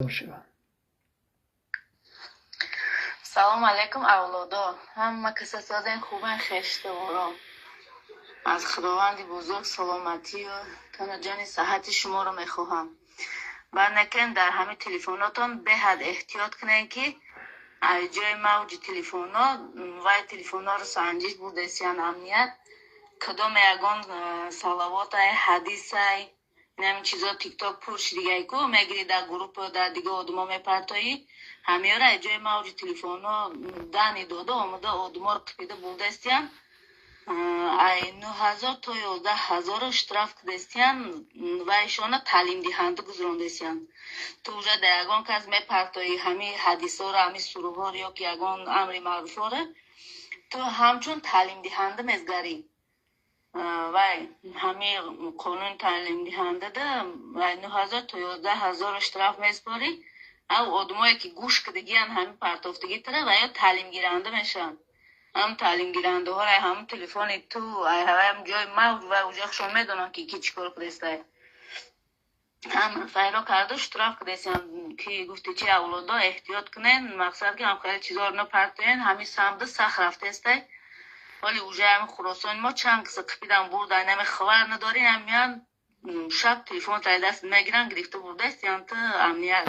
Шаванд. Салом алейкум, авлодо! Ҳама каса созен, хубен? Хештоворо, аз Худованди бузург саломатию тану ҷони саҳати шуморо мехоҳам. Баъд дар ҳамин телефонотон беҳад эҳтиёт кунем, ки аз ҷои мавҷи телефонҳо вай телефонҳоро санҷиш бурдесиян амният. Кадоме ягон салавотай, ҳадисай, инамин чизо Тикток пур шидигай ку, мегирӣ, дар группа, дар дига одумо мепартоӣ. Ҳамёра аз ҷои мавҷи телефонҳо дани дода омада, одуморо қипида бурдестиян. Ай 9000 то 11 000 штраф кудестиян ва ишона таълимдиҳанда гузарондестиян. Ту уже дар ягон кас мепартоӣ ҳамин ҳадисҳоро, ҳамин суруҳҳоро ё ки ягон амри маъруфҳоро, ту ҳамчун таълимдиҳанда мезгарӣ. Вай ҳамин қонуни таълимдиҳандада вай 9000 то 11 000 штраф меспорӣ. Ав одамое ки гӯш кардагиян ҳамин партофтагӣ тара ва ё таълимгиранда мешаванд. Ҳам таълимгирандаҳоро ҳам телефони ту ҳам ҷои мавҷ ва уже хушон медонанд, ки ки чӣ кор кардестай. Ҳам файро карду штраф кардесиян, ки гуфти чи, авлодо, эҳтиёт кунен. Мақсад ки ҳам хеле чизоро напартоен. Ҳамин самда сахт рафтестай. Вале уже ҳамин Хуросони мо чанд киса қипидан бурдан, ҳами хабар надорин. Ҳамиян шаб телефон таи даст мегиранд, гирифта бурдастиян ту амният.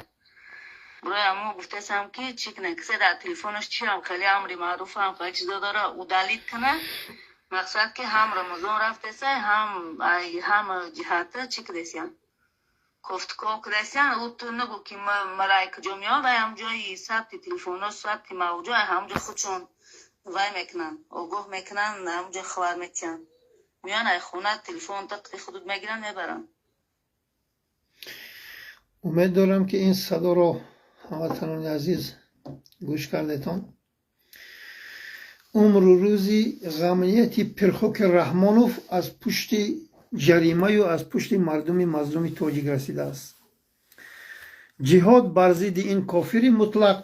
Барои ҳамо гуфтасам, ки чӣ кунед, кисе дар телефонаш чи ҳам хеле амри маъруф, ҳам хеле чизо дора, удалить куна. Мақсад ки ҳам Рамазон рафтесай, ҳам ҷиҳата чӣ кудесиян, кофтуков кудесиян. Ӯ ту нагӯ, ки марай куҷо меояд. Вай ҳам ҷои сабти телефонҳо, сабти мавҷо, ҳамҷо худшон вай мекунанд, огоҳ мекунанд, ҳамҷо хабар метиҳанд. Меоянд ай хона, телефон тақи худут мегиранд, мебаранд. Умед дорам, ки ин садоро, ҳамватанони азиз, гӯш кардетон. Умру рӯзи ғамнияти пирхоки Раҳмонов аз пушти ҷаримаю аз пушти мардуми мазлуми тоҷик расидааст. Ҷиҳод бар зидди ин кофири мутлақ.